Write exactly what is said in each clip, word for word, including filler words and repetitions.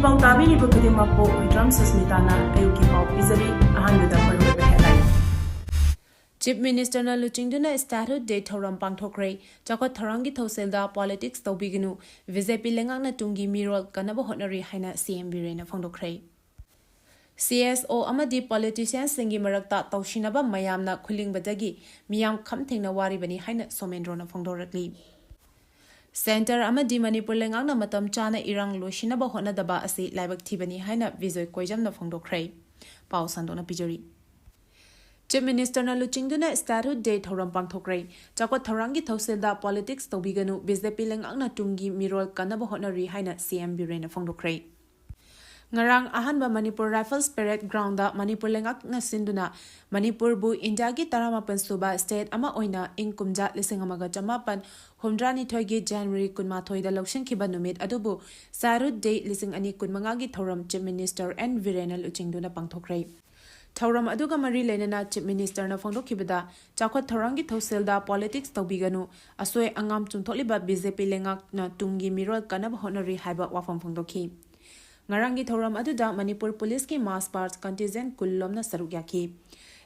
ꯄꯥꯎ ꯇꯥꯕꯤꯔꯤꯕ ꯈꯨꯗꯤꯡꯃꯛꯄꯨ ꯍꯨꯏꯗ꯭ꯔꯝ ꯁꯨꯁꯃꯤꯇꯥꯅ ꯑꯌꯨꯛꯀꯤ ꯄꯥꯎ ꯄꯤꯖꯔꯤ꯫ ꯑꯍꯥꯟꯕꯗ ꯃꯔꯨꯑꯣꯏꯕ headline꯫ Chief Ministerꯅ ꯂꯨꯆꯤꯡꯗꯨꯅ Statehood Day ꯊꯧꯔꯝ ꯄꯥꯡꯊꯣꯛꯈ꯭ꯔꯦ꯫ ꯆꯥꯎꯈꯠ ꯊꯧꯔꯥꯡꯒꯤ ꯊꯧꯁꯤꯜꯗ politics ꯇꯧꯕꯤꯒꯅꯨ, BJP ꯂꯩꯉꯥꯛꯅ ꯇꯨꯡꯒꯤ ꯃꯤꯔꯣꯜ ꯀꯟꯅꯕ ꯍꯣꯠꯅꯔꯤ ꯍꯥꯏꯅ CM ꯕꯤꯔꯦꯟꯅ ꯐꯣꯡꯗꯣꯛꯈ꯭ꯔꯦ꯫ CSO ꯑꯃꯗꯤ politiciansꯁꯤꯡꯒꯤ ꯃꯔꯛꯇ ꯇꯧꯁꯤꯟꯅꯕ ꯃꯌꯥꯝꯅ ꯈꯨꯂꯤꯡꯕꯗꯒꯤ ꯃꯤꯌꯥꯝ ꯈꯝ ꯊꯦꯡꯅ ꯋꯥꯔꯤꯕꯅꯤ ꯍꯥꯏꯅ ꯁꯣꯃꯦꯟꯗ꯭ꯔꯣꯅ ꯐꯣꯡꯗꯣꯔꯛꯂꯤ꯫ Centre ꯑꯃꯗꯤ ꯃꯅꯤꯄꯨꯔ ꯂꯩꯉꯥꯛꯅ ꯃꯇꯝ ꯆꯥꯅ ꯏꯔꯥꯡ ꯂꯣꯏꯁꯤꯟꯅꯕ ꯍꯣꯠꯅꯗꯕ ꯑꯁꯤ ꯂꯥꯏꯕꯛ ꯊꯤꯕꯅꯤ ꯍꯥꯏꯅ ꯕꯤꯖꯣꯏ ꯀꯣꯏꯖꯝꯅ ꯐꯣꯡꯗꯣꯛꯈ꯭ꯔꯦ꯫ ꯄꯥꯎ ꯁꯟꯗꯣꯛꯅ ꯄꯤꯖꯔꯤ꯫ Chief Ministerꯅ ꯂꯨꯆꯤꯡꯗꯨꯅ Statehood Day ꯊꯧꯔꯝ ꯄꯥꯡꯊꯣꯛꯈ꯭ꯔꯦ꯫ ꯆꯥꯎꯈꯠ ꯊꯧꯔꯥꯡꯒꯤ ꯊꯧꯁꯤꯜꯗ politics ꯇꯧꯕꯤꯒꯅꯨ, BJP ꯂꯩꯉꯥꯛꯅ ꯇꯨꯡꯒꯤ ꯃꯤꯔꯣꯜ ꯀꯟꯅꯕ ꯍꯣꯠꯅꯔꯤ ꯍꯥꯏꯅ CM ꯕꯤꯔꯦꯟꯅ ꯐꯣꯡꯗꯣꯛꯈ꯭ꯔꯦ꯫ ꯉꯔꯥꯡ ꯑꯍꯥꯟꯕ ꯃꯅꯤꯄꯨꯔ Rifles Parade Groundꯗ ꯃꯅꯤꯄꯨꯔ ꯂꯩꯉꯥꯛꯅ ꯁꯤꯟꯗꯨꯅ ꯃꯅꯤꯄꯨꯔꯕꯨ ꯏꯟꯗꯤꯌꯥꯒꯤ ꯇꯔꯥꯃꯥꯄꯟ ꯁꯨꯕ state ꯑꯃ ꯑꯣꯏꯅ ꯏꯪ ꯀꯨꯝꯖꯥ ꯂꯤꯁꯤꯡ ꯑꯃꯒ ꯆꯃꯥꯄꯟ ꯍꯨꯝꯗ꯭ꯔꯥꯅꯤꯊꯣꯏꯒꯤ January ꯀꯨꯟꯃꯥꯊꯣꯏꯗ ꯂꯧꯁꯤꯟꯈꯤꯕ ꯅꯨꯃꯤꯠ ꯑꯗꯨꯕꯨ Statehood Day ꯂꯤꯁꯤꯡ ꯑꯅꯤ ꯀꯨꯟꯃꯉꯥꯒꯤ ꯊꯧꯔꯝ Chief Minister N ꯕꯤꯔꯦꯟꯅ ꯂꯨꯆꯤꯡꯗꯨꯅ ꯄꯥꯡꯊꯣꯛꯈ꯭ꯔꯦ꯫ ꯊꯧꯔꯝ ꯑꯗꯨꯒ ꯃꯔꯤ ꯂꯩꯅꯅ Chief Ministerꯅ ꯐꯣꯡꯗꯣꯛꯈꯤꯕꯗ, ꯆꯥꯎꯈꯠ ꯊꯧꯔꯥꯡꯒꯤ ꯊꯧꯁꯤꯜꯗ politics ꯇꯧꯕꯤꯒꯅꯨ, ꯑꯁꯣꯏ ꯑꯉꯥꯝ ꯆꯨꯝꯊꯣꯛꯂꯤꯕ BJP ꯂꯩꯉꯥꯛꯅ ꯇꯨꯡꯒꯤ ꯃꯤꯔꯣꯜ ꯀꯟꯅꯕ ꯍꯣꯠꯅꯔꯤ ꯍꯥꯏꯕ ꯋꯥꯐꯝ ꯐꯣꯡꯗꯣꯛꯈꯤ꯫ ꯉꯔꯥꯡꯒꯤ ꯊꯧꯔꯝ ꯑꯗꯨꯗ ꯃꯅꯤꯄꯨꯔ ꯄꯨꯂꯤꯁꯀꯤ march past contingent ꯀꯨꯟ ꯂꯣꯝꯅ ꯁꯔꯨꯛ ꯌꯥꯈꯤ꯫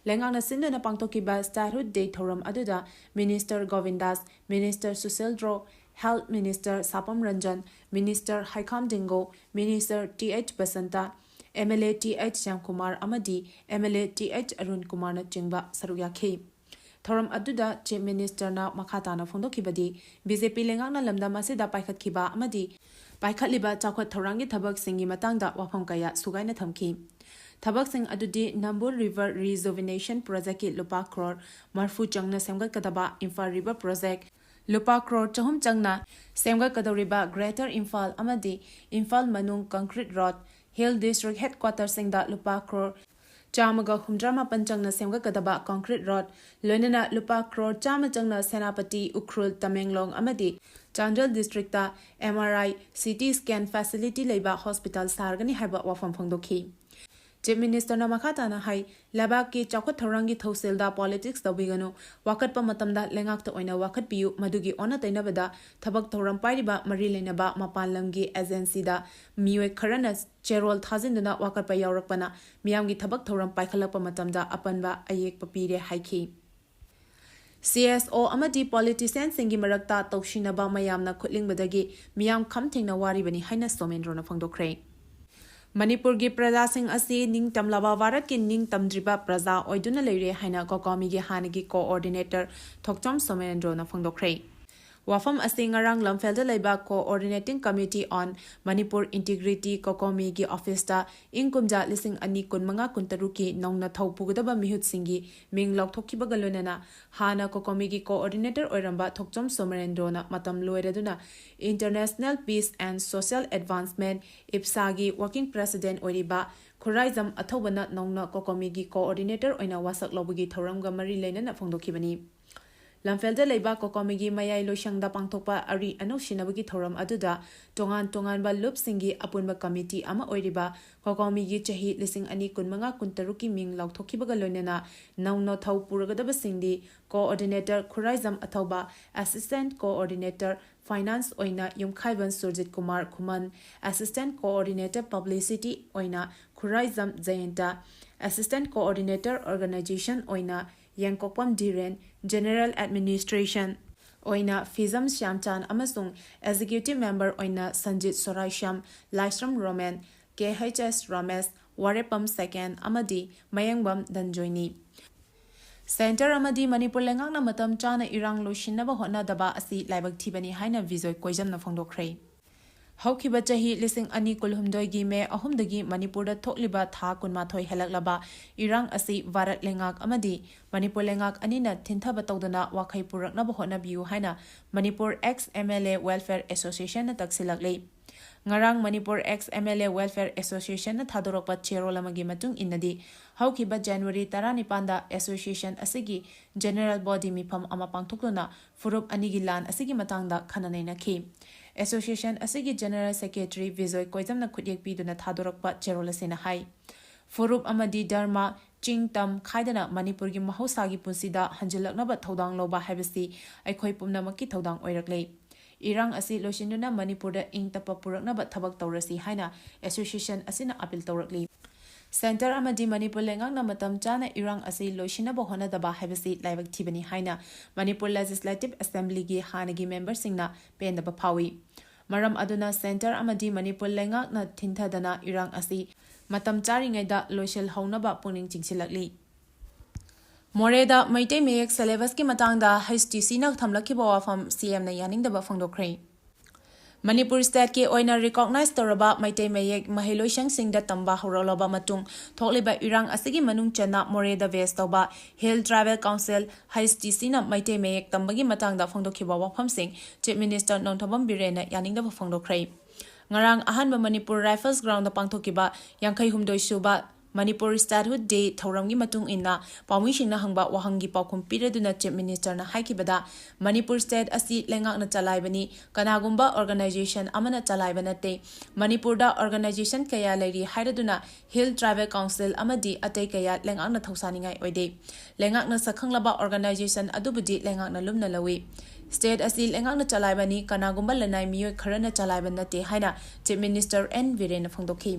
ꯂꯩꯉꯥꯛꯅ ꯁꯤꯟꯗꯨꯅ ꯄꯥꯡꯊꯣꯛꯈꯤꯕ Statehood Day ꯊꯧꯔꯝ ꯑꯗꯨꯗ Minister Govindas, Minister Sushildro, Health Minister Sapam Ranjan, Minister Heikham Dingo, Minister T H Basanta, MLA T H Shyamkumar ꯑꯃꯗꯤ MLA ꯇꯤ ꯑꯩꯆ ꯑꯔꯨꯟ ꯀꯨꯃꯥꯔꯅꯆꯤꯡꯕ ꯁꯔꯨꯛ ꯌꯥꯈꯤ꯫ ꯊꯧꯔꯝ ꯑꯗꯨꯗ Chief Ministerꯅ ꯃꯈꯥ ꯇꯥꯅ ꯐꯣꯡꯗꯣꯛꯈꯤꯕꯗꯤ, BJP ꯂꯩꯉꯥꯛꯅ ꯂꯝꯗꯝ ꯑꯁꯤꯗ ꯄꯥꯏꯈꯠꯈꯤꯕ ꯑꯃꯗꯤ ꯄꯥꯏꯈꯠꯂꯤꯕ ꯆꯥꯎꯈꯠ ꯊꯧꯔꯥꯡꯒꯤ ꯊꯕꯛꯁꯤꯡꯒꯤ ꯃꯇꯥꯡꯗ ꯋꯥꯐꯝ ꯀꯌꯥ ꯁꯨꯒꯥꯏꯅ ꯊꯝꯈꯤ꯫ ꯊꯕꯛꯁꯤꯡ ꯑꯗꯨꯗꯤ Nambul River Rejuvenation Projectꯀꯤ ꯂꯨꯄꯥ ꯀ꯭ꯔꯣꯔ ꯃꯔꯐꯨ ꯆꯪꯅ ꯁꯦꯝꯒꯠꯀꯗꯕ Imphal River Project, ꯂꯨꯄꯥ ꯀ꯭ꯔꯣꯔ ꯆꯍꯨꯝ ꯆꯪꯅ ꯁꯦꯝꯒꯠꯀꯗꯧꯔꯤꯕ Greater Imphal ꯑꯃꯗꯤ ꯏꯝꯐꯥꯜ ꯃꯅꯨꯡ concrete road, Hill District headquarterꯁꯤꯡꯗ ꯂꯨꯄꯥ ꯀ꯭ꯔꯣꯔ ꯆꯥꯝꯃꯒ ꯍꯨꯝꯗ꯭ꯔꯥ ꯃꯥꯄꯟ ꯆꯪꯅ ꯁꯦꯝꯒꯠꯀꯗꯕ concrete road, ꯂꯣꯏꯅꯅ ꯂꯨꯄꯥ ꯀ꯭ꯔꯣꯔ ꯆꯥꯝꯃ ꯆꯪꯅ ꯁꯦꯅꯥꯄꯇꯤ, ꯎꯈ꯭ꯔꯨꯜ, ꯇꯃꯦꯡꯂꯣꯡ ꯑꯃꯗꯤ Chandel districtꯇ MRI, CT scan facility ꯂꯩꯕ hospital ꯁꯥꯔꯒꯅꯤ ꯍꯥꯏꯕ ꯋꯥꯐꯝ ꯐꯣꯡꯗꯣꯛꯈꯤ꯫ Chief Ministerꯅ ꯃꯈꯥ ꯇꯥꯅ ꯍꯥꯏ, ꯂꯩꯕꯥꯛꯀꯤ ꯆꯥꯎꯈꯠ ꯊꯧꯔꯥꯡꯒꯤ ꯊꯧꯁꯤꯜꯗ politics ꯇꯧꯕꯤꯒꯅꯨ, ꯋꯥꯀꯠꯄ ꯃꯇꯝꯗ ꯂꯩꯉꯥꯛꯇ ꯑꯣꯏꯅ ꯋꯥꯀꯠꯄꯤꯌꯨ, ꯃꯗꯨꯒꯤ ꯑꯣꯟꯅ ꯇꯩꯅꯕꯗ ꯊꯕꯛ ꯊꯧꯔꯝ ꯄꯥꯏꯔꯤꯕ ꯃꯔꯤ ꯂꯩꯅꯕ ꯃꯄꯥꯟ ꯂꯝꯒꯤ agencyꯗ ꯃꯤꯑꯣꯏ ꯈꯔꯅ ꯆꯦꯔꯣꯜ ꯊꯥꯖꯤꯟꯗꯨꯅ ꯋꯥꯀꯠꯄ ꯌꯥꯎꯔꯛꯄꯅ ꯃꯤꯌꯥꯝꯒꯤ ꯊꯕꯛ ꯊꯧꯔꯝ ꯄꯥꯏꯈꯠꯂꯛꯄ ꯃꯇꯝꯗ ꯑꯄꯟꯕ ꯑꯌꯦꯛꯄ ꯄꯤꯔꯦ ꯍꯥꯏꯈꯤ꯫ CSO ꯑꯃꯗꯤ politicianꯁꯤꯡꯒꯤ ꯃꯔꯛꯇ ꯇꯧꯁꯤꯟꯅꯕ ꯃꯌꯥꯝꯅ ꯈꯨꯠꯂꯤꯡꯕꯗꯒꯤ ꯃꯤꯌꯥꯝ ꯈꯝ ꯊꯦꯡꯅ ꯋꯥꯔꯤꯕꯅꯤ ꯍꯥꯏꯅ ꯁꯣꯃꯦꯟꯗ꯭ꯔꯣꯅ ꯐꯣꯡꯗꯣꯛꯈ꯭ꯔꯦ꯫ ꯃꯅꯤꯄꯨꯔꯒꯤ ꯄ꯭ꯔꯖꯥꯁꯤꯡ ꯑꯁꯤ ꯅꯤꯡꯇꯝꯂꯕ ꯚꯥꯔꯠꯀꯤ ꯅꯤꯡꯇꯝꯗ꯭ꯔꯤꯕ ꯄ꯭ꯔꯖꯥ ꯑꯣꯏꯗꯨꯅ ꯂꯩꯔꯦ ꯍꯥꯏꯅ COCOMIꯒꯤ ꯍꯥꯟꯅꯒꯤ coordinator ꯊꯣꯛꯆꯣꯝ ꯁꯣꯃꯦꯟꯗ꯭ꯔꯣꯅ ꯐꯣꯡꯗꯣꯛꯈ꯭ꯔꯦ꯫ ꯋꯥꯐꯝ ꯑꯁꯤ ꯉꯔꯥꯡ ꯂꯝꯐꯦꯜꯗ ꯂꯩꯕ Coordinating Committee on Manipur Integrity, COCOMIꯒꯤ officeꯇ ꯏꯪ ꯀꯨꯝꯖꯥ ꯂꯤꯁꯤꯡ ꯑꯅꯤ ꯀꯨꯟꯃꯉꯥ ꯀꯨꯟꯇꯔꯨꯛꯀꯤ ꯅꯧꯅ ꯊꯧ ꯄꯨꯒꯗꯕ ꯃꯤꯍꯨꯠꯁꯤꯡꯒꯤ ꯃꯤꯡ ꯂꯥꯎꯊꯣꯛꯈꯤꯕꯒ ꯂꯣꯏꯅꯅ ꯍꯥꯟꯅ COCOMIꯒꯤ coordinator ꯑꯣꯏꯔꯝꯕ ꯊꯣꯛꯆꯣꯝ ꯁꯣꯃꯦꯟꯗ꯭ꯔꯣꯅ ꯃꯇꯝ ꯂꯣꯏꯔꯗꯨꯅ International Peace and Social Advancement, IPSAꯒꯤ working president ꯑꯣꯏꯔꯤꯕ ꯈꯨꯔꯥꯏꯖꯝ ꯑꯊꯧꯕꯅ ꯅꯧꯅ COCOMIꯒꯤ coordinator ꯑꯣꯏꯅ ꯋꯥꯁꯛ ꯂꯧꯕꯒꯤ ꯊꯧꯔꯝꯒ ꯃꯔꯤ ꯂꯩꯅꯅ ꯐꯣꯡꯗꯣꯛꯈꯤꯕꯅꯤ꯫ ꯂꯝꯐꯦꯜꯗ ꯂꯩꯕ COCOMIꯒꯤ ꯃꯌꯥꯏ ꯂꯣꯏꯁꯪꯗ ꯄꯥꯡꯊꯣꯛꯄ ꯑꯔꯤ ꯑꯅꯧ ꯁꯤꯟꯅꯕꯒꯤ ꯊꯧꯔꯝ ꯑꯗꯨꯗ ꯇꯣꯉꯥꯟ ꯇꯣꯉꯥꯟꯕ ꯂꯨꯞꯁꯤꯡꯒꯤ ꯑꯄꯨꯟꯕ committee ꯑꯃ ꯑꯣꯏꯔꯤꯕ COCOMIꯒꯤ ꯆꯍꯤ ꯂꯤꯁꯤꯡ ꯑꯅꯤ ꯀꯨꯟꯃꯉꯥ ꯀꯨꯟꯇꯔꯨꯛꯀꯤ ꯃꯤꯡ ꯂꯥꯎꯊꯣꯛꯈꯤꯕꯒ ꯂꯣꯏꯅꯅ ꯅꯧꯅ ꯊꯧ ꯄꯨꯔꯒꯗꯕꯁꯤꯡꯗꯤ coordinator Khuraijam ꯑꯊꯧꯕ, assistant coordinator finance ꯑꯣꯏꯅ ꯌꯨꯝꯈꯥꯏꯕꯝ ꯁꯨꯔꯖꯤꯠ ꯀꯨꯃꯥꯔ ꯈꯨꯃꯟ, assistant coordinator publicity ꯑꯣꯏꯅ ꯈꯨꯔꯥꯏꯖꯝ ꯖꯌꯟꯇ, assistant coordinator organization ꯑꯣꯏꯅ ꯌꯦꯡꯀꯣꯛꯄꯝ ꯙꯤꯔꯦꯟ, general administration ꯑꯣꯏꯅ ꯐꯤꯖꯝ ꯁ꯭ꯌꯥꯝꯆꯥꯟ ꯑꯃꯁꯨꯡ executive member ꯑꯣꯏꯅ ꯁꯟꯖꯤꯠ ꯁꯣꯔꯥꯏꯁ꯭ꯌꯥꯝ, ꯂꯥꯏꯁ꯭ꯔꯝ ꯔꯣꯃꯦꯟ, KHS ꯔꯥꯃꯦꯁ, ꯋꯥꯔꯦꯞꯄꯝ ꯁꯦꯀꯦꯟ ꯑꯃꯗꯤ ꯃꯌꯦꯡꯕꯝ ꯙꯟꯖꯣꯏꯅꯤ꯫ Centre ꯑꯃꯗꯤ ꯃꯅꯤꯄꯨꯔ ꯂꯩꯉꯥꯛꯅ ꯃꯇꯝ ꯆꯥꯅ ꯏꯔꯥꯡ ꯂꯣꯏꯁꯤꯟꯅꯕ ꯍꯣꯠꯅꯗꯕ ꯑꯁꯤ ꯂꯥꯏꯕꯛ ꯊꯤꯕꯅꯤ ꯍꯥꯏꯅ ꯕꯤꯖꯣꯏ ꯀꯣꯏꯖꯝꯅ ꯐꯣꯡꯗꯣꯛꯈ꯭ꯔꯦ꯫ ꯍꯧꯈꯤꯕ ꯆꯍꯤ ꯂꯤꯁꯤꯡ ꯑꯅꯤ ꯀꯨꯟꯍꯨꯝꯗꯣꯏꯒꯤ ꯃꯦ ꯑꯍꯨꯝꯗꯒꯤ ꯃꯅꯤꯄꯨꯔꯗ ꯊꯣꯛꯂꯤꯕ ꯊꯥ ꯀꯨꯟꯃꯥꯊꯣꯏ ꯍꯦꯜꯂꯛꯂꯕ ꯏꯔꯥꯡ ꯑꯁꯤ ꯚꯥꯔꯠ ꯂꯩꯉꯥꯛ ꯑꯃꯗꯤ ꯃꯅꯤꯄꯨꯔ ꯂꯩꯉꯥꯛ ꯑꯅꯤꯅ ꯊꯤꯟꯊꯕ ꯇꯧꯗꯅ ꯋꯥꯈꯩ ꯄꯨꯔꯛꯅꯕ ꯍꯣꯠꯅꯕꯤꯌꯨ ꯍꯥꯏꯅ ꯃꯅꯤꯄꯨꯔ ex MLA welfare associationꯅ ꯇꯛꯁꯤꯜꯂꯛꯂꯤ꯫ ꯉꯔꯥꯡ ꯃꯅꯤꯄꯨꯔ ex MLA welfare associationꯅ ꯊꯥꯗꯣꯔꯛꯄ ꯆꯦꯔꯣꯜ ꯑꯃꯒꯤ ꯃꯇꯨꯡ ꯏꯟꯅꯗꯤ, ꯍꯧꯈꯤꯕ January ꯇꯔꯥꯅꯤꯄꯥꯟꯗ association ꯑꯁꯤꯒꯤ general body ꯃꯤꯐꯝ ꯑꯃ ꯄꯥꯡꯊꯣꯛꯇꯨꯅ ꯐꯨꯔꯨꯞ ꯑꯅꯤꯒꯤ ꯂꯥꯟ ꯑꯁꯤꯒꯤ ꯃꯇꯥꯡꯗ ꯈꯟꯅ ꯅꯩꯅꯈꯤ꯫ Association ꯑꯁꯤꯒꯤ general secretary ꯕꯤꯖꯣꯏ ꯀꯣꯏꯖꯝꯅ ꯈꯨꯠꯌꯦꯛ ꯄꯤꯗꯨꯅ ꯊꯥꯗꯣꯔꯛꯄ ꯆꯦꯔꯣꯜ ꯑꯁꯤꯅ ꯍꯥꯏ, ꯐꯨꯔꯨꯞ ꯑꯃꯗꯤ ꯙꯔꯃ, ꯆꯤꯡ ꯇꯝ ꯈꯥꯏꯗꯅ ꯃꯅꯤꯄꯨꯔꯒꯤ ꯃꯍꯧꯁꯥꯒꯤ ꯄꯨꯟꯁꯤꯗ ꯍꯟꯖꯤꯜꯂꯛꯅꯕ ꯊꯧꯗꯥꯡ ꯂꯧꯕ ꯍꯥꯏꯕꯁꯤ ꯑꯩꯈꯣꯏ ꯄꯨꯝꯅꯃꯛꯀꯤ ꯊꯧꯗꯥꯡ ꯑꯣꯏꯔꯛꯂꯤ꯫ ꯏꯔꯥꯡ ꯑꯁꯤ ꯂꯣꯏꯁꯤꯟꯗꯨꯅ ꯃꯅꯤꯄꯨꯔꯗ ꯏꯪ ꯇꯞꯄ ꯄꯨꯔꯛꯅꯕ ꯊꯕꯛ ꯇꯧꯔꯁꯤ ꯍꯥꯏꯅ ꯑꯦꯁꯣꯁꯤꯌꯦꯁꯟ ꯑꯁꯤꯅ ꯑꯄꯤꯜ ꯇꯧꯔꯛꯂꯤ꯫ ꯁꯦꯟꯇꯔ ꯑꯃꯗꯤ ꯃꯅꯤꯄꯨꯔ ꯂꯩꯉꯥꯛꯅ ꯃꯇꯝ ꯆꯥꯅ ꯏꯔꯥꯡ ꯑꯁꯤ ꯂꯣꯏꯁꯤꯟꯅꯕ ꯍꯣꯠꯅꯗꯕ ꯍꯥꯏꯕꯁꯤ ꯂꯥꯏꯕꯛ ꯊꯤꯕꯅꯤ ꯍꯥꯏꯅ ꯃꯅꯤꯄꯨꯔ ꯂꯦꯖꯤꯁꯂꯦꯇꯤꯚ ꯑꯦꯁꯦꯝꯕ꯭ꯂꯤꯒꯤ ꯍꯥꯟꯅꯒꯤ ꯃꯦꯝꯕꯔꯁꯤꯡꯅ ꯄꯦꯟꯗꯕ ꯐꯥꯎꯏ꯫ ꯃꯔꯝ ꯑꯗꯨꯅ ꯁꯦꯟꯇꯔ ꯑꯃꯗꯤ ꯃꯅꯤꯄꯨꯔ ꯂꯩꯉꯥꯛꯅ ꯊꯤꯟꯊꯗꯅ ꯏꯔꯥꯡ ꯑꯁꯤ ꯃꯇꯝ ꯆꯥꯔꯤꯉꯩꯗ ꯂꯣꯏꯁꯤꯜꯍꯧꯅꯕ ꯄꯨꯛꯅꯤꯡ ꯆꯤꯡꯁꯤꯜꯂꯛꯂꯤ꯫ ꯃꯣꯔꯦꯗ ꯃꯩꯇꯩ ꯃꯌꯦꯛ ꯁꯦꯂꯦꯕꯁꯀꯤ ꯃꯇꯥꯡꯗ ꯍꯩꯆ ꯇꯤ ꯁꯤꯅ ꯊꯝꯂꯛꯈꯤꯕ ꯋꯥꯐꯝ ꯁꯤ ꯑꯦꯝꯅ ꯌꯥꯅꯤꯡꯗꯕ ꯐꯣꯡꯗꯣꯛꯈ꯭ꯔꯦ꯫ ꯃꯅꯤꯄꯨꯔ ꯁ꯭ꯇꯦꯠꯀꯤ ꯑꯣꯏꯅ ꯔꯤꯀꯣꯛꯅꯥꯏꯖ ꯇꯧꯔꯕ ꯃꯩꯇꯩ ꯃꯌꯦꯛ ꯃꯍꯩꯂꯣꯏꯁꯪꯁꯤꯡꯗ ꯇꯝꯕ ꯍꯧꯔꯛꯂꯕ ꯃꯇꯨꯡ ꯊꯣꯛꯂꯤꯕ ꯏꯔꯥꯡ ꯑꯁꯤꯒꯤ ꯃꯅꯨꯡ ꯆꯟꯅ ꯃꯣꯔꯦꯗ ꯕꯦꯁ ꯇꯧꯕ hill tribal council, H T ꯁꯤꯅ ꯃꯩꯇꯩ ꯃꯌꯦꯛ ꯇꯝꯕꯒꯤ ꯃꯇꯥꯡꯗ ꯐꯣꯡꯗꯣꯛꯈꯤꯕ ꯋꯥꯐꯝꯁꯤꯡ ꯆꯤꯐ ꯃꯤꯅꯤꯁꯇꯔ ꯅꯣꯡꯊꯣꯝꯕꯝ ꯕꯤꯔꯦꯟꯅ ꯌꯥꯅꯤꯡꯗꯕ ꯐꯣꯡꯗꯣꯛꯈ꯭ꯔꯦ꯫ ꯉꯔꯥꯡ ꯑꯍꯥꯟꯕ ꯃꯅꯤꯄꯨꯔ ꯔꯥꯏꯐꯜꯁ ꯒ꯭ꯔꯥꯎꯟꯗ ꯄꯥꯡꯊꯣꯛꯈꯤꯕ ꯌꯥꯡꯈꯩ ꯍꯨꯝꯗꯣꯏ ꯁꯨꯕ ꯃꯅꯤꯄꯨꯔ ꯁ꯭ꯇꯦꯠꯍꯨꯗ ꯗꯦ ꯊꯧꯔꯝꯒꯤ ꯃꯇꯨꯡ ꯏꯟꯅ ꯄꯥꯎꯃꯤꯁꯤꯡꯅ ꯍꯪꯕ ꯋꯥꯍꯪꯒꯤ ꯄꯥꯎꯈꯨꯝ ꯄꯤꯔꯗꯨꯅ ꯆꯤꯐ ꯃꯤꯅꯤꯁꯇꯔꯅ ꯍꯥꯏꯈꯤꯕꯗ, ꯃꯅꯤꯄꯨꯔ ꯁ꯭ꯇꯦꯠ ꯑꯁꯤ ꯂꯩꯉꯥꯛꯅ ꯆꯂꯥꯏꯕꯅꯤ, ꯀꯅꯥꯒꯨꯝꯕ ꯑꯣꯔꯒꯅꯥꯏꯖꯦꯁꯟ ꯑꯃꯅ ꯆꯂꯥꯏꯕ ꯅꯠꯇꯦ꯫ ꯃꯅꯤꯄꯨꯔꯗ ꯑꯣꯔꯒꯅꯥꯏꯖꯦꯁꯟ ꯀꯌꯥ ꯂꯩꯔꯤ ꯍꯥꯏꯔꯗꯨꯅ ꯍꯤꯜ ꯇ꯭ꯔꯥꯏꯕꯦꯜ ꯀꯥꯎꯟꯁꯤꯜ ꯑꯃꯗꯤ ꯑꯇꯩ ꯀꯌꯥ ꯂꯩꯉꯥꯛꯅ ꯊꯧꯁꯥꯅꯤꯡꯉꯥꯏ ꯑꯣꯏꯗꯦ꯫ ꯂꯩꯉꯥꯛꯅ ꯁꯛꯈꯪꯂꯕ ꯑꯣꯔꯒꯅꯥꯏꯖꯦꯁꯟ ꯑꯗꯨꯕꯨꯗꯤ ꯂꯩꯉꯥꯛꯅ ꯂꯨꯝꯅ ꯂꯧꯏ꯫ ꯁ꯭ꯇꯦꯠ ꯑꯁꯤ ꯂꯩꯉꯥꯛꯅ ꯆꯂꯥꯏꯕꯅꯤ, ꯀꯅꯥꯒꯨꯝꯕ ꯂꯅꯥꯏ ꯃꯤꯑꯣꯏ ꯈꯔꯅ ꯆꯂꯥꯏꯕ ꯅꯠꯇꯦ ꯍꯥꯏꯅ ꯆꯤꯐ ꯃꯤꯅꯤꯁꯇꯔ ꯑꯦꯟ ꯕꯤꯔꯦꯟꯅ ꯐꯣꯡꯗꯣꯛꯈꯤ꯫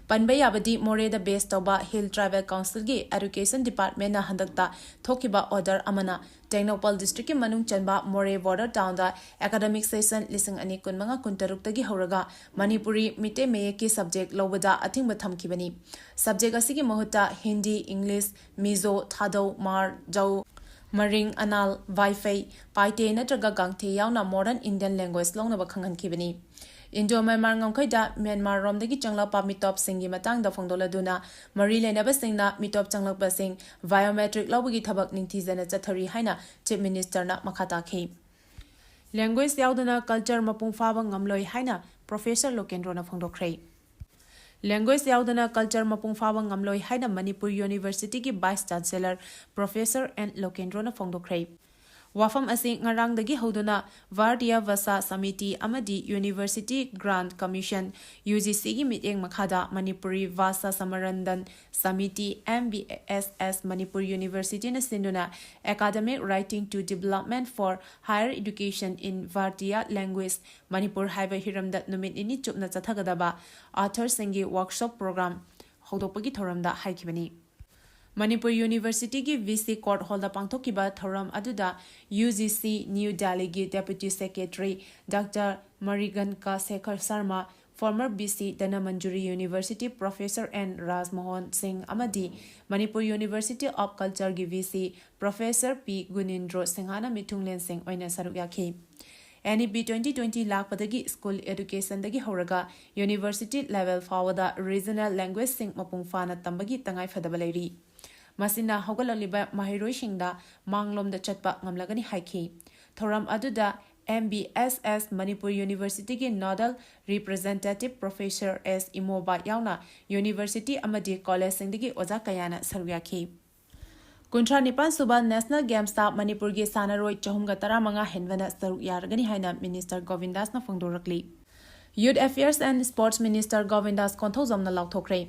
ꯄꯟꯕ ꯌꯥꯕꯗꯤ ꯃꯣꯔꯦꯗ ꯕꯦꯁ ꯇꯧꯕ ꯍꯤꯜ ꯇ꯭ꯔꯥꯏꯕꯦꯜ ꯀꯥꯎꯟꯁꯤꯜꯒꯤ ꯑꯦꯗꯨꯀꯦꯁꯟ ꯗꯤꯄꯥꯔꯠꯃꯦꯟꯅ ꯍꯟꯗꯛꯇ ꯊꯣꯛꯈꯤꯕ ꯑꯣꯔꯗꯔ ꯑꯃꯅ ꯇꯦꯡꯅꯧꯄꯜ ꯗꯤꯁꯇ꯭ꯔꯤꯛꯀꯤ ꯃꯅꯨꯡ ꯆꯟꯕ ꯃꯣꯔꯦ ꯕꯣꯔꯗꯔ ꯇꯥꯎꯟꯗ ꯑꯦꯀꯥꯗꯃꯤꯛ ꯁꯦꯁꯟ ꯂꯤꯁꯤꯡ ꯑꯅꯤ ꯀꯨꯟꯃꯉꯥ ꯀꯨꯟꯇꯔꯨꯛꯇꯒꯤ ꯍꯧꯔꯒ ꯃꯅꯤꯄꯨꯔꯤ ꯃꯤꯇꯩ ꯃꯌꯦꯛꯀꯤ ꯁꯕꯖꯦꯛ ꯂꯧꯕꯗ ꯑꯊꯤꯡꯕ ꯊꯝꯈꯤꯕꯅꯤ꯫ ꯁꯕꯖꯦꯛ ꯑꯁꯤꯒꯤ ꯃꯍꯨꯠꯇ ꯍꯤꯟꯗꯤ, ꯏꯪꯂꯤꯁ, ꯃꯤꯖꯣ, ꯊꯥꯗꯧ, ꯃꯥꯔ, ꯖꯧ, ꯃꯔꯤꯡ, ꯑꯅꯥꯜ, ꯋꯥꯏꯐꯩ, ꯄꯥꯏꯇꯦ ꯅꯠꯇ꯭ꯔꯒ ꯒꯥꯡꯊꯦ ꯌꯥꯎꯅ ꯃꯣꯗꯔꯟ ꯏꯟꯗꯤꯌꯟ ꯂꯦꯡꯒ꯭ꯋꯦꯖ ꯂꯧꯅꯕ ꯈꯪꯍꯟꯈꯤꯕꯅꯤ꯫ ꯏꯟꯗꯣ ꯃ꯭ꯌꯥꯟꯃꯥꯔ ꯉꯝꯈꯩꯗ ꯃ꯭ꯌꯥꯟꯃꯥꯔ ꯔꯣꯝꯗꯒꯤ ꯆꯪꯂꯛꯄ ꯃꯤꯇꯣꯞꯁꯤꯡꯒꯤ ꯃꯇꯥꯡꯗ ꯐꯣꯡꯗꯣꯛꯂꯗꯨꯅ ꯃꯔꯤ ꯂꯩꯅꯕꯁꯤꯡꯅ ꯃꯤꯇꯣꯞ ꯆꯪꯂꯛꯄꯁꯤꯡ ꯕꯥꯏꯑꯣꯃꯦꯇ꯭ꯔꯤꯛ ꯂꯧꯕꯒꯤ ꯊꯕꯛ ꯅꯤꯡꯊꯤꯖꯅ ꯆꯠꯊꯔꯤ ꯍꯥꯏꯅ ꯆꯤꯐ ꯃꯤꯅꯤꯁꯇꯔꯅ ꯃꯈꯥ ꯇꯥꯈꯤ꯫ ꯂꯦꯡꯒ꯭ꯋꯦꯖ ꯌꯥꯎꯗꯅ ꯀꯜꯆꯔ ꯃꯄꯨꯡ ꯐꯥꯕ ꯉꯝꯂꯣꯏ ꯍꯥꯏꯅ ꯄ꯭ꯔꯣꯐꯦꯁꯔ ꯂꯣꯀꯦꯟꯗ꯭ꯔꯣꯅ ꯐꯣꯡꯗꯣꯛꯈ꯭ꯔꯦ꯫ ꯂꯦꯡꯒ꯭ꯋꯦꯖ ꯌꯥꯎꯗꯅ ꯀꯜꯆꯔ ꯃꯄꯨꯡ ꯐꯥꯕ ꯉꯝꯂꯣꯏ ꯍꯥꯏꯅ ꯃꯅꯤꯄꯨꯔ ꯌꯨꯅꯤꯚꯔꯁꯤꯇꯤꯒꯤ ꯚꯥꯏꯁ ꯆꯥꯟꯁꯦꯂꯔ ꯄ꯭ꯔꯣꯐꯦꯁꯔ ꯑꯦꯟ ꯂꯣꯀꯦꯟꯗ꯭ꯔꯣꯅ ꯐꯣꯡꯗꯣꯛꯈ꯭ꯔꯦ꯫ ꯋꯥꯐꯝ ꯑꯁꯤ ꯉꯔꯥꯡꯗꯒꯤ ꯍꯧꯗꯨꯅ ꯚꯥꯔꯇꯤꯌꯥ ꯚꯥꯁꯥ ꯁꯃꯤꯇꯤ ꯑꯃꯗꯤ University Grant Commission, UGCꯒꯤ ꯃꯤꯠꯌꯦꯡ ꯃꯈꯥꯗ Manipuri Bhasha Samvardhan Samiti, MBSS, Manipur Universityꯅ ꯁꯤꯟꯗꯨꯅ Academic Writing to Development for Higher Education in Bharatiya Language, Manipur ꯍꯥꯏꯕ ꯍꯤꯔꯝꯗ ꯅꯨꯃꯤꯠ ꯅꯤꯅꯤ ꯆꯨꯞꯅ ꯆꯠꯊꯒꯗꯕ authorꯁꯤꯡꯒꯤ workshop program ꯍꯧꯗꯣꯛꯄꯒꯤ ꯊꯧꯔꯝꯗ ꯍꯥꯏꯈꯤꯕꯅꯤ꯫ ꯃꯅꯤꯄꯨꯔ Universityꯒꯤ VC Court Hallꯗ ꯄꯥꯡꯊꯣꯛꯈꯤꯕ ꯊꯧꯔꯝ ꯑꯗꯨꯗ UGC New Delhiꯒꯤ Deputy Secretary Doctor Mariganka Shekhar Sharma, former VC Dhanamanjuri University Professor N Rajmohan Singh ꯑꯃꯗꯤ Manipur University of Cultureꯒꯤ VC Professor P Gunindro Singhana ꯃꯤꯊꯨꯡꯂꯦꯟꯁꯤꯡ ꯑꯣꯏꯅ ꯁꯔꯨꯛ ꯌꯥꯈꯤ꯫ NEP twenty twenty ꯂꯥꯛꯄꯗꯒꯤ school educationꯗꯒꯤ ꯍꯧꯔꯒ university level ꯐꯥꯎꯕꯗ regional languageꯁꯤꯡ ꯃꯄꯨꯡ ꯐꯥꯅ ꯇꯝꯕꯒꯤ ꯇꯉꯥꯏꯐꯗꯕ ꯂꯩꯔꯤ꯫ ꯃꯁꯤꯅ ꯍꯧꯒꯠꯂꯛꯂꯤꯕ ꯃꯍꯩꯔꯣꯏꯁꯤꯡꯗ ꯃꯥꯡꯂꯣꯝꯗ ꯆꯠꯄ ꯉꯝꯂꯒꯅꯤ ꯍꯥꯏꯈꯤ꯫ ꯊꯧꯔꯝ ꯑꯗꯨꯗ MBSS Manipur Universityꯒꯤ Nodal Representative Professor S ꯏꯃꯣꯕꯥ ꯌꯥꯎꯅ university ꯑꯃꯗꯤ collegeꯁꯤꯡꯗꯒꯤ ꯑꯣꯖꯥ ꯀꯌꯥꯅ ꯁꯔꯨꯛ ꯌꯥꯈꯤ꯫ ꯀꯨꯟꯊ꯭ꯔꯥ ꯅꯤꯄꯥꯟ ꯁꯨꯕ National Gamesꯇ ꯃꯅꯤꯄꯨꯔꯒꯤ ꯁꯥꯟꯅꯔꯣꯏ ꯆꯍꯨꯝꯒ ꯇꯔꯥꯃꯉꯥ ꯍꯦꯟꯕꯅ ꯁꯔꯨꯛ ꯌꯥꯔꯒꯅꯤ ꯍꯥꯏꯅ Minister ꯒꯣꯕꯤꯟꯗꯥꯁꯅ ꯐꯣꯡꯗꯣꯔꯛꯂꯤ꯫ Youth Affairs and Sports Minister ꯒꯣꯕꯤꯟꯗꯥꯁ ꯀꯣꯟꯊꯧꯖꯝꯅ ꯂꯥꯎꯊꯣꯛꯈ꯭ꯔꯦ꯫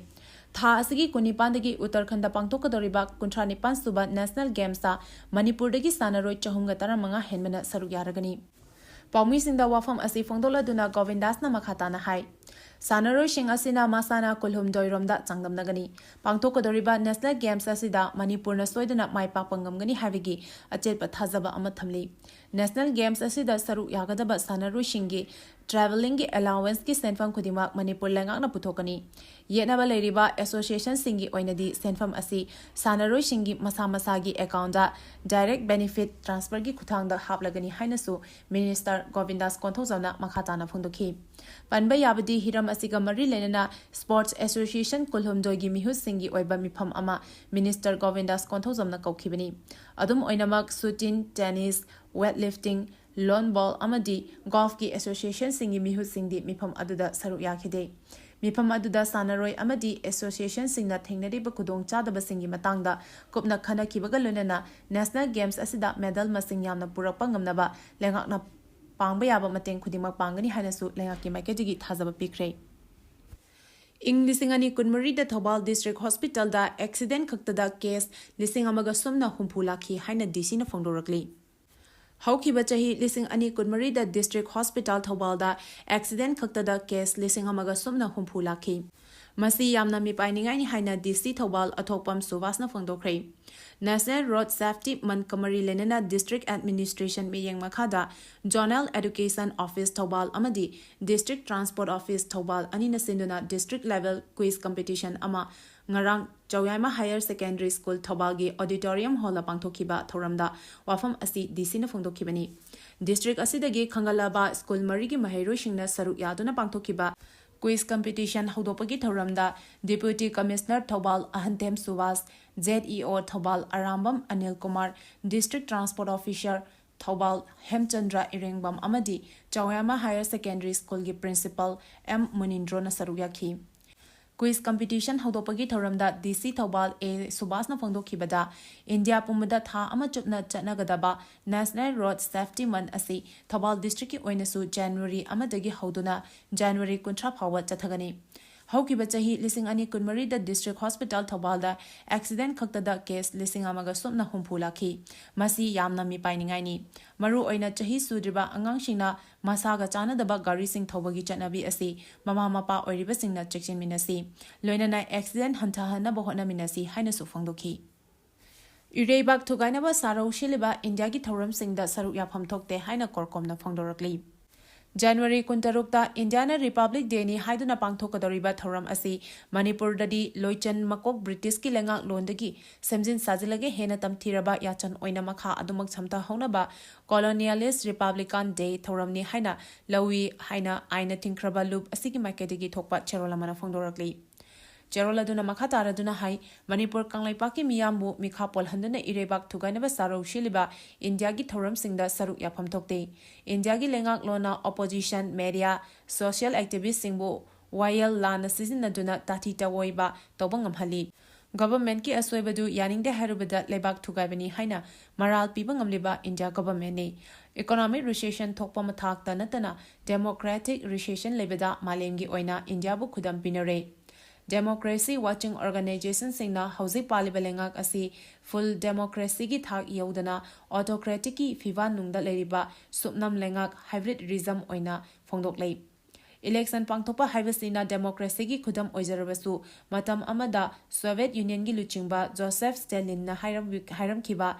ꯊꯥ ꯑꯁꯤꯒꯤ ꯀꯨꯟꯅꯤꯄꯥꯟꯗꯒꯤ ꯎꯠꯇꯔꯈꯟꯗ ꯄꯥꯡꯊꯣꯛꯀꯗꯧꯔꯤꯕ ꯀꯨꯟꯊ꯭ꯔꯥ ꯅꯤꯄꯥꯟ ꯁꯨꯕ National Gamesꯇ ꯃꯅꯤꯄꯨꯔꯗꯒꯤ ꯁꯥꯟꯅꯔꯣꯏ ꯆꯍꯨꯝꯒ ꯇꯔꯥꯃꯉꯥ ꯍꯦꯟꯕꯅ ꯁꯔꯨꯛ ꯌꯥꯔꯒꯅꯤ꯫ ꯄꯥꯎꯃꯤꯁꯤꯡꯗ ꯋꯥꯐꯝ ꯑꯁꯤ ꯐꯣꯡꯗꯣꯛꯂꯗꯨꯅ ꯒꯣꯕꯤꯟꯗꯥꯁꯅ ꯃꯈꯥ ꯇꯥꯅ ꯍꯥꯏ, ꯁꯥꯟꯅꯔꯣꯏꯁꯤꯡ ꯑꯁꯤꯅ ꯃꯁꯥꯟꯅ ꯀꯨꯟꯍꯨꯝꯗꯣꯏ ꯔꯣꯝꯗ ꯆꯥꯡꯗꯝꯅꯒꯅꯤ꯫ ꯄꯥꯡꯊꯣꯛꯀꯗꯧꯔꯤꯕ National Games ꯑꯁꯤꯗ ꯃꯅꯤꯄꯨꯔꯅ ꯁꯣꯏꯗꯅ ꯃꯥꯏ ꯄꯥꯛꯄ ꯉꯝꯒꯅꯤ ꯍꯥꯏꯕꯒꯤ ꯑꯆꯦꯠꯄ ꯊꯥꯖꯕ ꯑꯃ ꯊꯝꯂꯤ꯫ National Games ꯑꯁꯤꯗ ꯁꯔꯨꯛ ꯌꯥꯒꯗꯕ ꯁꯥꯟꯅꯔꯣꯏꯁꯤꯡꯒꯤ travelling ꯒꯤ allowance ꯀꯤ ꯁꯦꯟꯐꯝ ꯈꯨꯗꯤꯡꯃꯛ ꯃꯅꯤꯄꯨꯔ ꯂꯩꯉꯥꯛꯅ ꯄꯨꯊꯣꯛꯀꯅꯤ꯫ ꯌꯦꯠꯅꯕ ꯂꯩꯔꯤꯕ association ꯁꯤꯡꯒꯤ ꯑꯣꯏꯅꯗꯤ ꯁꯦꯟꯐꯝ ꯑꯁꯤ ꯁꯥꯟꯅꯔꯣꯏꯁꯤꯡꯒꯤ ꯃꯁꯥ ꯃꯁꯥꯒꯤ account ꯗ direct benefit transfer ꯒꯤ ꯈꯨꯠꯊꯥꯡꯗ ꯍꯥꯞꯂꯒꯅꯤ ꯍꯥꯏꯅꯁꯨ Minister ꯒꯣꯕꯤꯟꯗꯥꯁ ꯀꯣꯟꯊꯧꯖꯝꯅ ꯃꯈꯥ ꯇꯥꯅ ꯐꯣꯡꯗꯣꯛꯈꯤ꯫ ꯄꯟꯕ ꯌꯥꯕꯗꯤ ꯍꯤꯔꯝ ꯑꯁꯤꯒ ꯃꯔꯤ ꯂꯩꯅꯅ Sports Association ꯀꯨꯟꯍꯨꯝꯗꯣꯏꯒꯤ ꯃꯤꯍꯨꯠꯁꯤꯡꯒꯤ ꯑꯣꯏꯕ ꯃꯤꯐꯝ ꯑꯃ Minister ꯒꯣꯕꯤꯟꯗꯥꯁ ꯀꯣꯟꯊꯧꯖꯝꯅ ꯀꯧꯈꯤꯕꯅꯤ꯫ ꯑꯗꯨꯝ ꯑꯣꯏꯅꯃꯛ shooting, tennis, weightlifting, lawn ball ꯑꯃꯗꯤ golf ꯀꯤ association ꯁꯤꯡꯒꯤ ꯃꯤꯍꯨꯠꯁꯤꯡꯗꯤ ꯃꯤꯐꯝ ꯑꯗꯨꯗ ꯁꯔꯨꯛ ꯌꯥꯈꯤꯗꯦ꯫ ꯃꯤꯐꯝ ꯑꯗꯨꯗ ꯁꯥꯟꯅꯔꯣꯏ ꯑꯃꯗꯤ ꯑꯦꯁꯣꯁꯤꯌꯦꯁꯟꯁꯤꯡꯅ ꯊꯦꯡꯅꯔꯤꯕ ꯈꯨꯗꯣꯡꯆꯥꯗꯕꯁꯤꯡꯒꯤ ꯃꯇꯥꯡꯗ ꯀꯨꯞꯅ ꯈꯟꯅꯈꯤꯕꯒ ꯂꯣꯏꯅꯅ ꯅꯦꯁꯅꯦꯜ ꯒꯦꯝꯁ ꯑꯁꯤꯗ ꯃꯦꯗꯜ ꯃꯁꯤꯡ ꯌꯥꯝꯅ ꯄꯨꯔꯛꯄ ꯉꯝꯅꯕ ꯂꯩꯉꯥꯛꯅ ꯄꯥꯡꯕ ꯌꯥꯕ ꯃꯇꯦꯡ ꯈꯨꯗꯤꯡꯃꯛ ꯄꯥꯡꯒꯅꯤ ꯍꯥꯏꯅꯁꯨ ꯂꯩꯉꯥꯛꯀꯤ ꯃꯥꯏꯀꯩꯗꯒꯤ ꯊꯥꯖꯕ ꯄꯤꯈ꯭ꯔꯦ꯫ ꯏꯪ ꯂꯤꯁꯤꯡ ꯑꯅꯤ ꯀꯨꯟꯃꯔꯤꯗ ꯊꯧꯕꯥꯜ ꯗꯤꯁꯇ꯭ꯔꯤꯛ ꯍꯣꯁꯄꯤꯇꯥꯜꯗ ꯑꯦꯛꯁꯤꯗꯦꯟ ꯈꯛꯇꯗ ꯀꯦꯁ ꯂꯤꯁꯤꯡ ꯑꯃꯒ ꯁꯨꯞꯅ ꯍꯨꯝꯐꯨ ꯂꯥꯛꯈꯤ ꯍꯥꯏꯅ ꯗꯤ ꯁꯤꯅ ꯐꯣꯡꯗꯣꯔꯛꯂꯤ꯫ ꯍꯧꯈꯤꯕ ꯆꯍꯤ ꯂꯤꯁꯤꯡ ꯑꯅꯤ ꯀꯨꯟꯃꯔꯤꯗ ꯗꯤꯁꯇ꯭ꯔꯤꯛ ꯍꯣꯁꯄꯤꯇꯥꯜ ꯊꯧꯕꯥꯜꯗ ꯑꯦꯛꯁꯤꯗꯦꯟ ꯈꯛꯇꯗ ꯀꯦꯁ ꯂꯤꯁꯤꯡ ꯑꯃꯒ ꯁꯨꯞꯅ ꯍꯨꯝꯐꯨ ꯂꯥꯛꯈꯤ꯫ ꯃꯁꯤ ꯌꯥꯝꯅ ꯃꯤꯄꯥꯏꯅꯤꯡꯉꯥꯏꯅꯤ ꯍꯥꯏꯅ ꯗꯤ ꯁꯤ ꯊꯧꯕꯥꯜ ꯑꯊꯣꯛꯄꯝ ꯁꯨꯕꯥꯁꯅ ꯐꯣꯡꯗꯣꯛꯈ꯭ꯔꯦ꯫ ꯅꯦꯁꯅꯦꯜ ꯔꯣꯗ ꯁꯦꯐꯇꯤ ꯃꯟꯊ ꯀꯃꯔꯤ ꯂꯩꯅꯅ ꯗꯤꯁꯇ꯭ꯔꯤꯛ ꯑꯦꯗꯃꯤꯅꯤꯁꯇ꯭ꯔꯦꯁꯟ ꯃꯤꯠꯌꯦꯡ ꯃꯈꯥꯗ ꯖꯣꯅꯦꯜ ꯑꯦꯗꯨꯀꯦꯁꯟ ꯑꯣꯐꯤꯁ ꯊꯧꯕꯥꯜ ꯑꯃꯗꯤ ꯗꯤꯁꯇ꯭ꯔꯤꯛ ꯇ꯭ꯔꯥꯟꯁꯄꯣꯔꯠ ꯑꯣꯐꯤꯁ ꯊꯧꯕꯥꯜ ꯑꯅꯤꯅ ꯁꯤꯟꯗꯨꯅ ꯗꯤꯁꯇ꯭ꯔꯤꯛ ꯂꯦꯚꯦꯜ ꯀ꯭ꯋꯤꯖ ꯀꯝꯄꯤꯇꯤꯁꯟ ꯑꯃ ꯉꯔꯥꯡ ꯆꯧꯌꯥꯏꯃ ꯍꯥꯌꯔ ꯁꯦꯀꯦꯟꯗꯔꯤ ꯁ꯭ꯀꯨꯜ ꯊꯧꯕꯥꯜꯒꯤ ꯑꯣꯗꯤꯇꯣꯔꯤꯌꯝ ꯍꯣꯜꯗ ꯄꯥꯡꯊꯣꯛꯈꯤꯕ ꯊꯧꯔꯝꯗ ꯋꯥꯐꯝ ꯑꯁꯤ ꯗꯤ ꯁꯤꯅ ꯐꯣꯡꯗꯣꯛꯈꯤꯕꯅꯤ꯫ ꯗꯤꯁꯇ꯭ꯔꯤꯛ ꯑꯁꯤꯗꯒꯤ ꯈꯟꯒꯠꯂꯕ ꯁ꯭ꯀꯨꯜ ꯃꯔꯤꯒꯤ ꯃꯍꯩꯔꯣꯏꯁꯤꯡꯅ ꯁꯔꯨꯛ ꯌꯥꯗꯨꯅ ꯄꯥꯡꯊꯣꯛꯈꯤꯕ ꯀ꯭ꯋꯤꯖ ꯀꯝꯄꯤꯇꯤꯁꯟ ꯍꯧꯗꯣꯛꯄꯒꯤ ꯊꯧꯔꯝꯗ deputy commissioner Thoubal Ahanthem Subash, Z E O Thoubal Arambam Anil Kumar, district transport officer Thoubal Hemchandra Irengbam ꯑꯃꯗꯤ ꯆꯧꯌꯥꯃ ꯍꯥꯌꯔ ꯁꯦꯀꯦꯟꯗꯔꯤ ꯁ꯭ꯀꯨꯜꯒꯤ ꯄ꯭ꯔꯤꯟꯁꯤꯄꯥꯜ ꯑꯦꯝ ꯃꯨꯅꯤꯟꯗ꯭ꯔꯣꯅ ꯁꯔꯨꯛ ꯌꯥꯈꯤ꯫ ꯀ꯭ꯋꯤꯖ ꯀꯝꯄꯤꯇꯤꯁꯟ ꯍꯧꯗꯣꯛꯄꯒꯤ ꯊꯧꯔꯝꯗ ꯗꯤ ꯁꯤ ꯊꯧꯕꯥꯜ ꯑꯦ ꯁꯨꯕꯥꯁꯅ ꯐꯣꯡꯗꯣꯛꯈꯤꯕꯗ, ꯏꯟꯗꯤꯌꯥ ꯄꯨꯝꯕꯗ ꯊꯥ ꯑꯃ ꯆꯨꯞꯅ ꯆꯠꯅꯒꯗꯕ ꯅꯦꯁꯅꯦꯜ ꯔꯣꯗ ꯁꯦꯐꯇꯤ ꯃꯟꯊ ꯑꯁꯤ ꯊꯧꯕꯥꯜ ꯗꯤꯁꯇ꯭ꯔꯤꯛꯀꯤ ꯑꯣꯏꯅꯁꯨ ꯖꯅꯋꯥꯔꯤ ꯑꯃꯗꯒꯤ ꯍꯧꯗꯨꯅ ꯖꯅꯋꯥꯔꯤ ꯀꯨꯟꯊ꯭ꯔꯥ ꯐꯥꯎꯕ ꯆꯠꯊꯒꯅꯤ꯫ ꯍꯧꯈꯤꯕ ꯆꯍꯤ ꯂꯤꯁꯤꯡ ꯑꯅꯤ ꯀꯨꯟꯃꯔꯤꯗ ꯗꯤꯁꯇ꯭ꯔꯤꯛ ꯍꯣꯁꯄꯤꯇꯥꯜ ꯊꯧꯕꯥꯜꯗ ꯑꯦꯛꯁꯤꯗꯦꯟ ꯈꯛꯇꯗ ꯀꯦꯁ ꯂꯤꯁꯤꯡ ꯑꯃꯒ ꯁꯨꯞꯅ ꯍꯨꯝꯐꯨ ꯂꯥꯛꯈꯤ꯫ ꯃꯁꯤ ꯌꯥꯝꯅ ꯃꯤꯄꯥꯏꯅꯤꯡꯉꯥꯏꯅꯤ꯫ ꯃꯔꯨꯑꯣꯏꯅ ꯆꯍꯤ ꯁꯨꯗ꯭ꯔꯤꯕ ꯑꯉꯥꯡꯁꯤꯡꯅ ꯃꯁꯥꯒ ꯆꯥꯟꯅꯗꯕ ꯒꯥꯔꯤꯁꯤꯡ ꯊꯧꯕꯒꯤ ꯆꯠꯅꯕꯤ ꯑꯁꯤ ꯃꯃꯥ ꯃꯄꯥ ꯑꯣꯏꯔꯤꯕꯁꯤꯡꯅ ꯆꯦꯛꯁꯤꯟꯃꯤꯟꯅꯁꯤ, ꯂꯣꯏꯅꯅ ꯑꯦꯛꯁꯤꯗꯦꯟ ꯍꯟꯊꯍꯟꯅꯕ ꯍꯣꯠꯅꯃꯤꯟꯅꯁꯤ ꯍꯥꯏꯅꯁꯨ ꯐꯣꯡꯗꯣꯛꯈꯤ꯫ ꯏꯔꯩꯕꯥꯛ ꯊꯨꯒꯥꯏꯅꯕ ꯁꯥꯔꯧ ꯁꯤꯜꯂꯤꯕ ꯏꯟꯗꯤꯌꯥꯒꯤ ꯊꯧꯔꯝꯁꯤꯡꯗ ꯁꯔꯨꯛ ꯌꯥꯐꯝ ꯊꯣꯛꯇꯦ ꯍꯥꯏꯅ ꯀꯣꯔꯀꯣꯝꯅ ꯐꯣꯡꯗꯣꯔꯛꯂꯤ꯫ ꯖꯅꯋꯥꯔꯤ ꯀꯨꯟꯇꯔꯨꯛꯇ ꯏꯟꯗꯤꯌꯥꯅ ꯔꯤꯄꯕ꯭ꯂꯤꯛ ꯗꯦꯅꯤ ꯍꯥꯏꯗꯨꯅ ꯄꯥꯡꯊꯣꯛꯀꯗꯧꯔꯤꯕ ꯊꯧꯔꯝ ꯑꯁꯤ ꯃꯅꯤꯄꯨꯔꯗꯗꯤ ꯂꯣꯏꯆꯟ ꯃꯀꯣꯛ ꯕ꯭ꯔꯤꯇꯤꯁꯀꯤ ꯂꯩꯉꯥꯛꯂꯣꯟꯗꯒꯤ ꯁꯦꯝꯖꯤꯟ ꯁꯥꯖꯤꯜꯂꯒ ꯍꯦꯟꯅ ꯇꯝꯊꯤꯔꯕ ꯌꯥꯆꯟ ꯑꯣꯏꯅ ꯃꯈꯥ ꯑꯗꯨꯃꯛ ꯁꯝꯊꯍꯧꯅꯕ Colonialist Republican Day ꯊꯧꯔꯝꯅꯤ ꯍꯥꯏꯅ ꯂꯧꯏ ꯍꯥꯏꯅ ꯑꯥꯏꯟꯅ ꯊꯤꯡꯈ꯭ꯔꯕ ꯂꯨꯞ ꯑꯁꯤꯒꯤ ꯃꯥꯏꯀꯩꯗꯒꯤ ꯊꯣꯛꯄ ꯆꯦꯔꯣꯜ ꯑꯃꯅ ꯐꯣꯡꯗꯣꯔꯛꯂꯤ꯫ ꯆꯦꯔꯣꯜ ꯑꯗꯨꯅ ꯃꯈꯥ ꯇꯥꯔꯗꯨꯅ ꯍꯥꯏ, ꯃꯅꯤꯄꯨꯔ ꯀꯪꯂꯩꯄꯥꯛꯀꯤ ꯃꯤꯌꯥꯝꯕꯨ ꯃꯤꯈꯥ ꯄꯣꯜꯍꯟꯗꯨꯅ ꯏꯔꯩꯕꯥꯛ ꯊꯨꯒꯥꯏꯅꯕ ꯁꯥꯔꯧ ꯁꯤꯜꯂꯤꯕ ꯏꯟꯗꯤꯌꯥꯒꯤ ꯊꯧꯔꯝꯁꯤꯡꯗ ꯁꯔꯨꯛ ꯌꯥꯐꯝ ꯊꯣꯛꯇꯦ꯫ ꯏꯟꯗꯤꯌꯥꯒꯤ ꯂꯩꯉꯥꯛꯂꯣꯟꯅ opposition, media, social activistꯁꯤꯡꯕꯨ ꯋꯥꯌꯦꯜ ꯂꯥꯟꯅ ꯁꯤꯖꯤꯟꯅꯗꯨꯅ ꯇꯥꯊꯤ ꯇꯥꯑꯣꯏꯕ ꯇꯧꯕ ꯉꯝꯍꯜꯂꯤ꯫ Governmentꯀꯤ ꯑꯁꯣꯏꯕꯗꯨ ꯌꯥꯅꯤꯡꯗꯦ ꯍꯥꯏꯔꯨꯕꯗ ꯂꯩꯕꯥꯛ ꯊꯨꯒꯥꯏꯕꯅꯤ ꯍꯥꯏꯅ ꯃꯔꯥꯜ ꯄꯤꯕ ꯉꯝꯂꯤꯕ India Governmentꯅꯤ꯫ Economic recession ꯊꯣꯛꯄ ꯃꯊꯥꯛꯇ ꯅꯠꯇꯅ democratic recession ꯂꯩꯕꯗ ꯃꯥꯂꯦꯝꯒꯤ ꯑꯣꯏꯅ Indiaꯕꯨ ꯈꯨꯗꯝ ꯄꯤꯅꯔꯦ꯫ Democracy watching organizationꯁꯤꯡꯅ ꯍꯧꯖꯤꯛ ꯄꯥꯜꯂꯤꯕ ꯂꯩꯉꯥꯛ ꯑꯁꯤ full democracyꯒꯤ ꯊꯥꯛ ꯌꯧꯗꯅ autocraticꯀꯤ ꯐꯤꯕꯥꯟꯅꯨꯡꯗ ꯂꯩꯔꯤꯕ ꯁꯨꯞꯅꯝ ꯂꯩꯉꯥꯛ hybrid regime ꯑꯣꯏꯅ ꯐꯣꯡꯗꯣꯛꯂꯦ꯫ Election ꯄꯥꯡꯊꯣꯛꯄ ꯍꯥꯏꯕꯁꯤꯅ democracyꯒꯤ ꯈꯨꯗꯝ ꯑꯣꯏꯖꯔꯕꯁꯨ, ꯃꯇꯝ ꯑꯃꯗ Soviet Unionꯒꯤ ꯂꯨꯆꯤꯡꯕ Joseph Stalinꯅ ꯍꯥꯏꯔꯝ-, ꯍꯥꯏꯔꯝꯈꯤꯕ,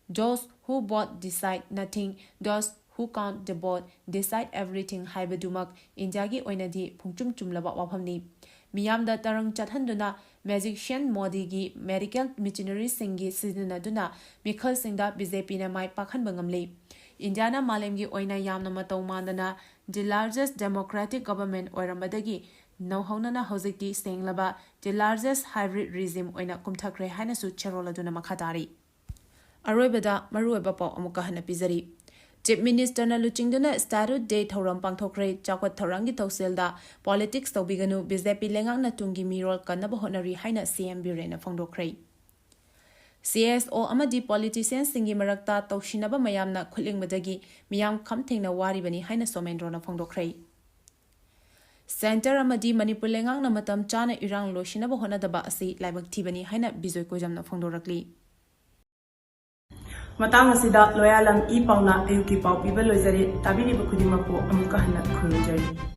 "Those who vote decide nothing, those who count the vote decide everything" ꯍꯥꯏꯕꯗꯨꯃꯛ Indiaꯒꯤ ꯑꯣꯏꯅꯗꯤ ꯄꯨꯡꯆꯨꯝ ꯆꯨꯝꯂꯕ ꯋꯥꯐꯝꯅꯤ꯫ ꯃꯤꯌꯥꯝꯗ ꯇꯔꯪ ꯆꯠꯍꯟꯗꯨꯅ magician ꯃꯣꯗꯤꯒꯤ medical machineryꯁꯤꯡꯒꯤ ꯁꯤꯖꯤꯟꯅꯗꯨꯅ ꯃꯤꯈꯜꯁꯤꯡꯗ BJPꯅ ꯃꯥꯏ ꯄꯥꯛꯍꯟꯕ ꯉꯝꯂꯤ꯫ Indiaꯅ ꯃꯥꯂꯦꯝꯒꯤ ꯑꯣꯏꯅ ꯌꯥꯝꯅ ꯃꯇꯧ ꯃꯥꯟꯗꯅ the largest democratic government ꯑꯣꯏꯔꯝꯕꯗꯒꯤ ꯅꯧꯍꯧꯅꯅ ꯍꯧꯖꯤꯛꯇꯤ ꯁꯦꯡꯂꯕ the largest hybrid regime ꯑꯣꯏꯅ ꯀꯨꯝꯊꯈ꯭ꯔꯦ ꯍꯥꯏꯅꯁꯨ ꯆꯦꯔꯣꯜ ꯑꯗꯨꯅ ꯃꯈꯥ ꯇꯥꯔꯤ꯫ ꯑꯔꯣꯏꯕꯗ ꯃꯔꯨꯑꯣꯏꯕ ꯄꯥꯎ ꯑꯃꯨꯛꯀ ꯍꯟꯅ ꯄꯤꯖꯔꯤ꯫ Chief Ministerꯅ ꯂꯨꯆꯤꯡꯗꯨꯅ Statue Day ꯊꯧꯔꯝ ꯄꯥꯡꯊꯣꯛꯈ꯭ꯔꯦ꯫ ꯆꯥꯎꯈꯠ ꯊꯧꯔꯥꯡꯒꯤ ꯊꯧꯁꯤꯜꯗ politics ꯇꯧꯕꯤꯒꯅꯨ, BJP ꯂꯩꯉꯥꯛꯅ ꯇꯨꯡꯒꯤ ꯃꯤꯔꯣꯜ ꯀꯟꯅꯕ ꯍꯣꯠꯅꯔꯤ ꯍꯥꯏꯅ CM ꯕꯤꯔꯦꯟꯅ ꯐꯣꯡꯗꯣꯛꯈ꯭ꯔꯦ꯫ CSO ꯑꯃꯗꯤ politicianꯁꯤꯡꯒꯤ ꯃꯔꯛꯇ ꯇꯧꯁꯤꯟꯅꯕ ꯃꯌꯥꯝꯅ ꯈꯨꯠꯂꯤꯡꯕꯗꯒꯤ ꯃꯤꯌꯥꯝ ꯈꯝ ꯊꯦꯡꯅ ꯋꯥꯔꯤꯕꯅꯤ ꯍꯥꯏꯅ ꯁꯣꯃꯦꯟꯗ꯭ꯔꯣꯅ ꯐꯣꯡꯗꯣꯛꯈ꯭ꯔꯦ꯫ Centre ꯑꯃꯗꯤ ꯃꯅꯤꯄꯨꯔ ꯂꯩꯉꯥꯛꯅ ꯃꯇꯝ ꯆꯥꯅ ꯏꯔꯥꯡ ꯂꯣꯏꯁꯤꯟꯅꯕ ꯍꯣꯠꯅꯗꯕ ꯑꯁꯤ ꯂꯥꯏꯕꯛ ꯊꯤꯕꯅꯤ ꯍꯥꯏꯅ ꯕꯤꯖꯣꯏ ꯀꯣꯏꯖꯝꯅ ꯐꯣꯡꯗꯣꯔꯛꯂꯤ꯫ ꯃꯇꯥꯡ ꯑꯁꯤꯗ ꯂꯣꯌꯥꯂꯝ ꯏ ꯄꯥꯎꯅ ꯑꯌꯨꯛꯀꯤ ꯄꯥꯎ ꯄꯤꯕ ꯂꯣꯏꯖꯔꯦ꯫ ꯇꯥꯕꯤꯔꯤꯕ ꯈꯨꯗꯤꯡꯃꯛꯄꯨ ꯑꯃꯨꯛꯀ ꯍꯟꯅ ꯈꯨꯔꯨꯝꯖꯔꯤ꯫